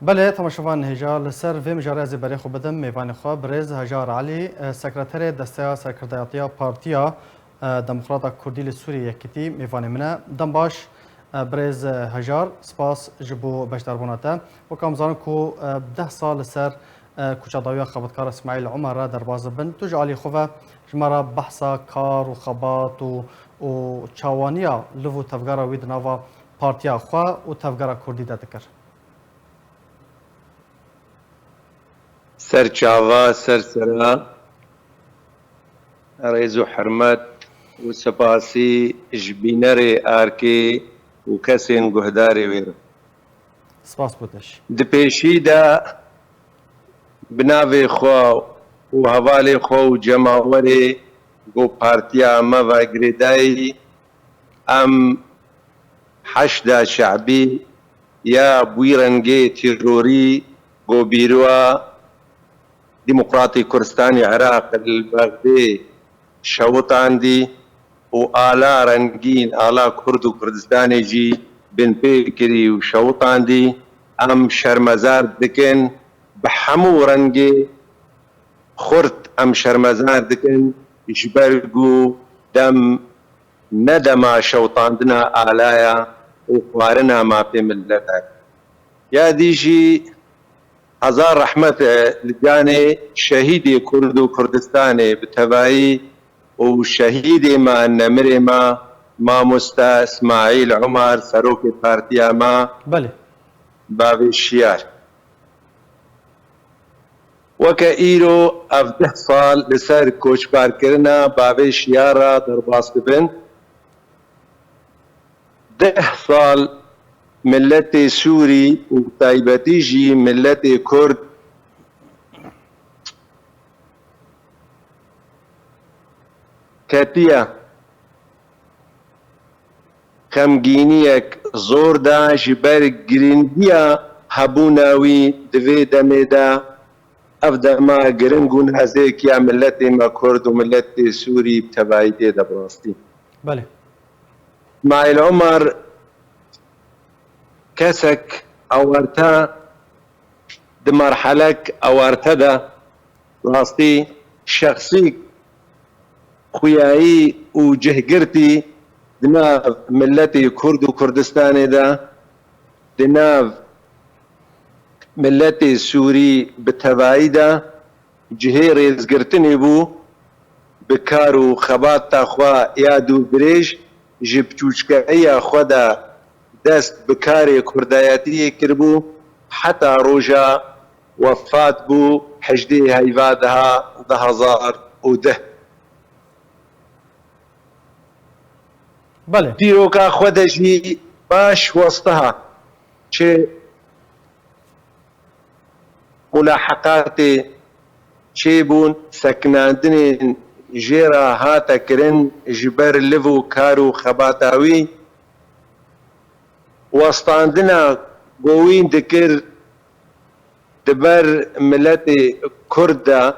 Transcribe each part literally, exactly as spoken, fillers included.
Belê, temaşevan hêja, li ser vê mijarê ez ê berê xwe bidim mêvanê xwe, birêz Hejar Elî, e, sekreterê Desteya Serkirdayetiya Partiya, e, Demokrata Kurdî li Sûriyê Yekîtî, mêvanê min e. Dem baş, e, birêz, e, Hejar, spas ji bo beşdarbûna te. Wek em zanin ku, e, deh sal li ser, e, kuçadawiya xebatkar Îsmaîl Omer re derbas dibin. Tu ji alî xwe ve ji me re behsa kar û xebat û, û çawaniya liv û tevgera wî di nava partiya xwe û tevgera Kurdî de dikir. Serçava, sersera, rêz û hurmet û spasî ji bînerê Arkê û kesên guhdarê wê re. Spas bo te jî. Di pêşî de bi navê xwe û hevalê xwe û cemawerê ku partiya me ve girêdayî, em Heşda Şe'bî ya bûyî rengê terorî ku bîroya Demokratê Kurdistanê Iraq li Bexdê şewitandî û ala rengîn, ala Kurd û Kurdistanê jî binpê kirî û şewitandî, em şermezar dikin, bi hemû rengê xurt em şermezar dikin, ji ber ku dem ne dema şewitandina alaya û xwarina mafê mileta ye. Ya dî jî hezar rehmet e li canê şehîdê Kurd û Kurdistanê bi tevayî û şehîdê me, nemirê me, mamoste Îsmaîl Omar, serokê partiya me, Belê. Bavê Şiyar. Weke îro ev deh sal li ser koçberkirina Bavê Şiyar re derbas dibin. Deh sal miletê Sûrî û taybetî jî miletê Kurd ketiye xemgîniyek zor de ji ber girîngiya hebûna wî di vê demê de. Ev dema giring û nezêk ya miletê me Kurd û miletê Sûrî bi tevayî tê de bi rastî. Belê. Îsmaîl Omer kesek awarte, di merhelek awarte de rastî şexsî xuyayî û cihgirtî di nav miletê Kurd û Kurdistanê de, di nav miletê Sûrî bi tevayî de cihê rêzgirtinê bû, bi kar û xebata xwe ya dûrdirêj ji piçûçkehiya xwe de dest bi karê kurdayetiyê kiribû, heta roja wefat bû hejdê heyva deha du hezar û deh. Belê. Dîroka xwe de jî baş westiha çi mulaheqatê çêbûn, sekinandinên jê re hate kirin ji ber liv û kar û xebata wî, westandina ku wî dikir di ber miletê Kurd de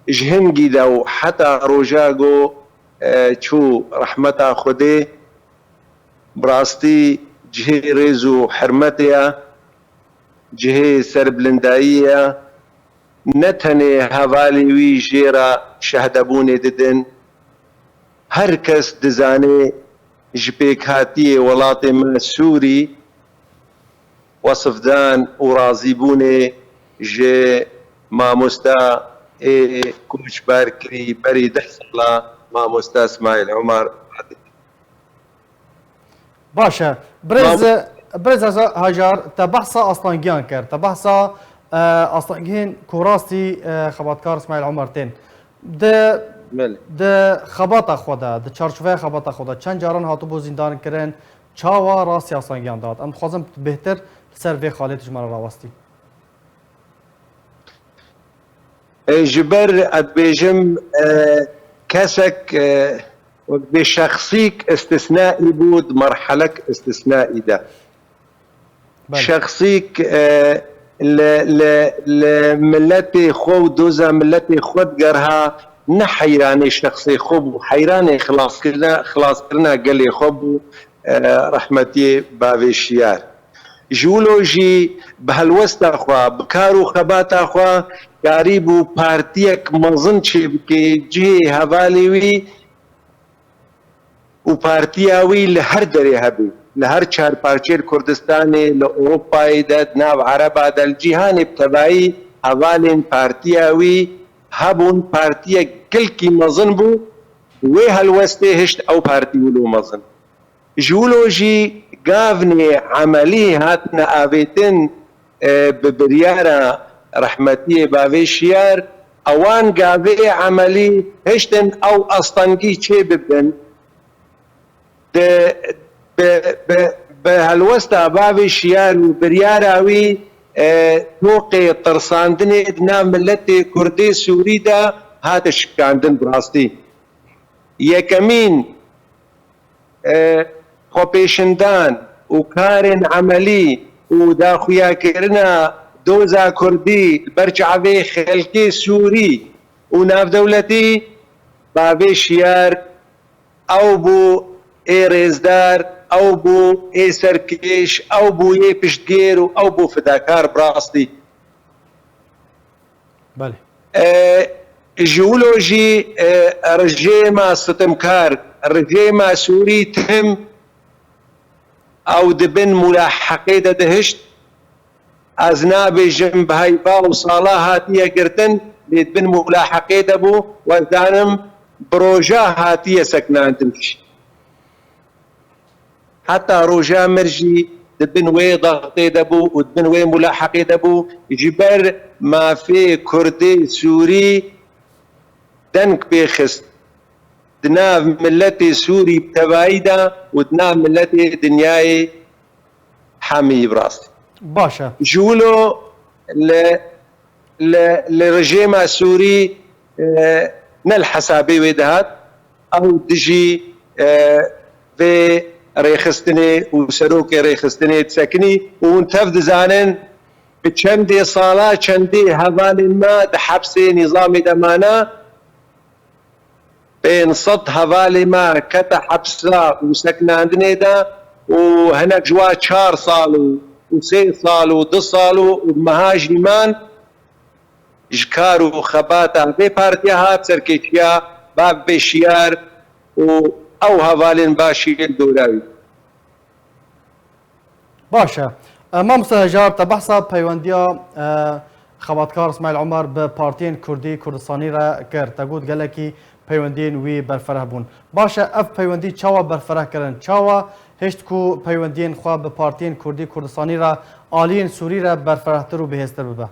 ji hingî de û heta roja ku, e, çû rehmeta Xwedê, bi rastî cihê rêz û hurmetê ye, cihê serbilindayî ye. Ne tenê hevalê wî jê re şehdebûnê didin. Her kes dizane ji pêkhatiyê welatê me Sûrî wesifdan û razîbûnê ji mamosta ê koçber kirî berî deh sala, mamosta Îsmaîl Omer. Baş e. Birêz, Mam- birêz Hajar, te behsa astangiyan kir. Te behsa, e, astangiyên ku rastî, e, xebatkar Îsmaîl Omer tên. Di, Belê. di xebata xwe de, di çarçoveya xebata xwe de, çend caran hatibû zîndankirin, çawa rastî astangiyan dihat? Em dixwazin bêhtir li ser vê xalê tu ji me re rawestî. E, ji ber, ez dibêjim, e, kesek, e, wek bê şexsîk istisnaî bû, di merhelek istisnaî de. Belê. Şexsîk, e, li, li, li miletê xwe û doza miletê xwe digerha, ne heyranê şexsê xwe bû, heyranê xilaskirina, xilaskirina gelê xwe bû, e, rehmetiyê bavê Şiyar. Ji wilo jî bi helwesta xwe, bi kar û xebata xwe karîbû partiyek mezin çêbike cihê hevalê wî û partiya wî li her derê hebe, li her çar parçeyê li Kurdistanê, li Ewropayê de, di nav Ereba de, li cîhanê bi tevayî hevalên partiya wî hebûn, partiyek gelkî mezin bû, wê helwestê hişt ew partî wilo mezin. Ji wilo jî gavnê emelî hatine avêtin, e, bi biryara rehmetiyê bavê Şiyar, ewan gavê emelî hiştin ew astengî çê bibin. Di, bi, bi, bi helwesta bavê Şiyar û biryara wî, e, toqê tirsandinê di nav miletê Kurdê Sûrî de hate şikandin bi rastî. Yekemîn, e, xwepêşindan û karên emelî û daxuyakirina doza Kurdî li ber çavê xelkê Sûrî û navdewletî, bavê Şiyar ew bû ê rêzdar, ew bû ê serkêş, ew bû yê piştgêr û ew bû fidakar bi rastî. Belê. E, ji wilo jî, e, rejêma sitimkar, rejêma Sûrî tim ew di bin mulaheqê de dihişt. Ez nabêjim bi heyva û sala hatiye girtin, lê di bin mulaheqê de bû, we zanim bi roja hatiye sekinandin jî. Heta roja mir jî di bin wê daxtê de bû û di bin wê mulaheqê de bû, ji ber mafê Kurdê Sûrî deng pê xist. Di nav miletê Sûrî bi tevayî de û di nav miletê dinyayê hemî bi rastî. Baş e. Ji wilo li, li, li rejêma Sûrî, e, ne li hesabê wê dihat, ew dijî, e, vê rêxistinê û serokê rêxistinê disekinî û hûn tev dizanin, bi çendê sala çendê hevalên me di hepsê nîzamê de mane. Pênc sed hevalê me kete hepsa û sekinandinê de û hinek ji wa çar sal û, û sê sal û du sal û, û meha jî man ji kar û xebata vê partiya hat serkêşiya bavê Şiyar û ew hevalên va şîyê li dora wî. Baş e. E, Mamoste Hejar, te behsa peywendiya, e, xebatkar Îsmaîl Omer bi partiyên Kurdî Kurdistanî re kir. Te got gelekî peywendiyên wî berfereh bûn. Baş e, ev peywendî çawa berfereh kirin? Çawa hişt ku peywendiyên xwe bi partiyên Kurdî Kurdistanî re aliyên Sûrî re berferehtir û bihêztir bibe?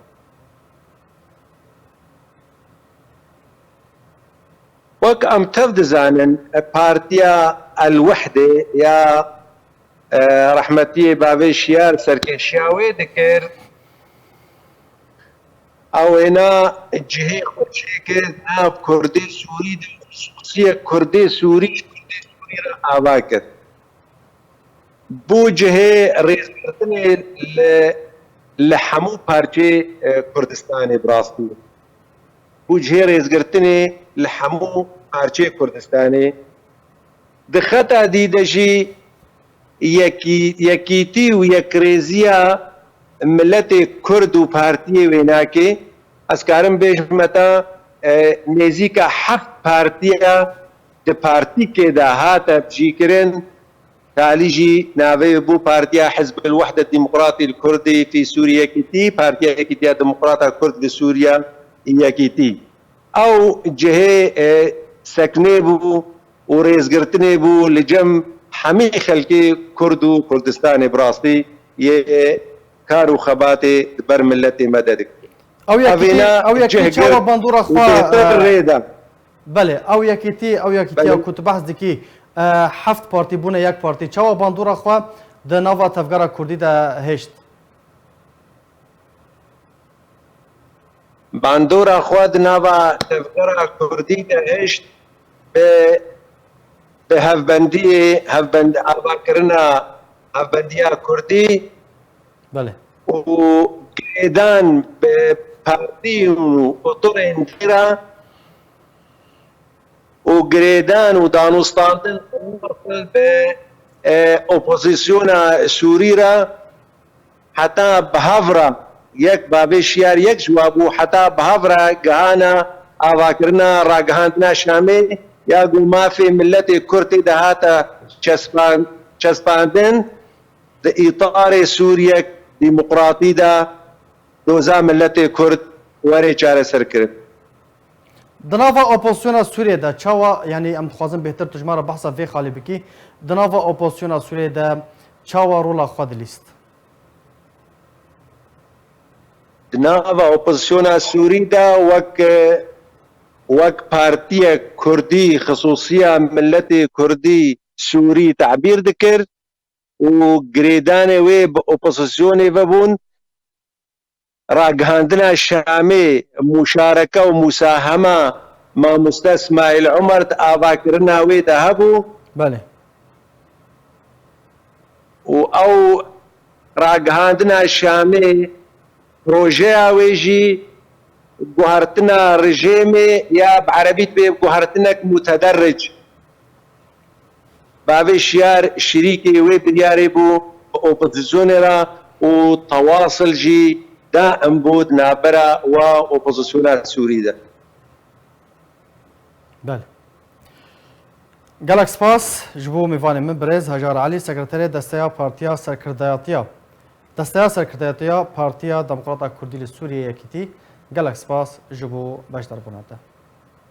Wek em tev dizanin, partiya El Wehdê ya, e, rehmetiyê bavê Şiyar serkêşiya wê dikir, ew êna cihê xwe çêkir nav Kurdê Sûrî de, xusûsiyek Kurdê Sûrî ji Kurdê Sûrî re ava kir. Bû cihê rêzgirtinê li, li hemû parçeyê, e, Kurdistanê bi rastî. Bû cihê rêzgirtinê li hemû parçeyê Kurdistanê. Di xeta dî de jî yekî-, yekîtî û yekrêziya miletê Kurd û partiyê wê nake. Ez karim bêjime te, e, nêzîka heft partiya di partîkê de hate bicîkirin. Talî jî navê bû Partiya Hizb el Wehdet Demokratî el Kurdî fî Sûrî Yekîtî, Partiya Yekîtiya Demokrata Kurd li Sûriya Yekîtî. Ew cihê, e, seknê bû û rêzgirtinê bû li cem hemî xelkê Kurd û Kurdistanê bi rastî yê kar û xebatê di ber miletê me de dikir. Ew yekîtî, Evêna ew yekîtî cih çawa gir bandora û xwe, bêtir e, rê da. Belê, ew yekîtî, ew yekîtiya Belê. ku tu behs dikî, e, heft partî bûne yek partî. Çawa bandora xwe di nava tevgera Kurdî de hişt? Bandora xwe di nava tevgera Kurdî de hişt bi, bi hevbendiyê, hevbend-, avakirina hevbendiya Kurdî Belê. û girêdan bi partî û otorên dî re û girêdan û danûstandin bi, e, opozîsyona Sûrî re heta bi hev re yek bavê şiyar yek ji wa bû, heta bi hev re gihana avakirina ragihandina Şamê ya ku mafê miletê Kurd tê de hate çespan-, çespandin, di îtarê Sûriyek demokratî de doza miletê Kurd were çareserkirin. Di nava opozisyona Sûriyê de çawa, yanî em dixwazin bêhtir tu ji me re behsa vê xalê bikî, di nava opozisyona Sûriyê de çawa rola xwe dilîst? Di nava opozisyona Sûrî de wek, wek partiyek Kurdî, xisûsiya miletê Kurdî Sûrî tebîr dikir û girêdanê wê bi opozisyonê ve bûn. Ragihandina Şamê, muşareke û musahema mamoste Smaîl Omer di avakirina wê de hebû. Belê. Û ew ragihandina Şamê, projeya wê jî guhertina rejêmê ya bi erebî dibê guhertinek mutederric. Bavê Şiyar şirîkê wê biryarê bû bi opozisyonê re û tewasil jî daim bû di navbera wa opozisyona Sûrî de. Belê. Gelek spas ji bo mêvanê min birêz Hajar Elî, sekreterê Desteya Partiya Serkirdayetiya, Desteya Serkirdayetiya Partiya Demokrata Kurdî li Sûriyê Yekîtî. Gelek spas ji bo beşdarbûna te.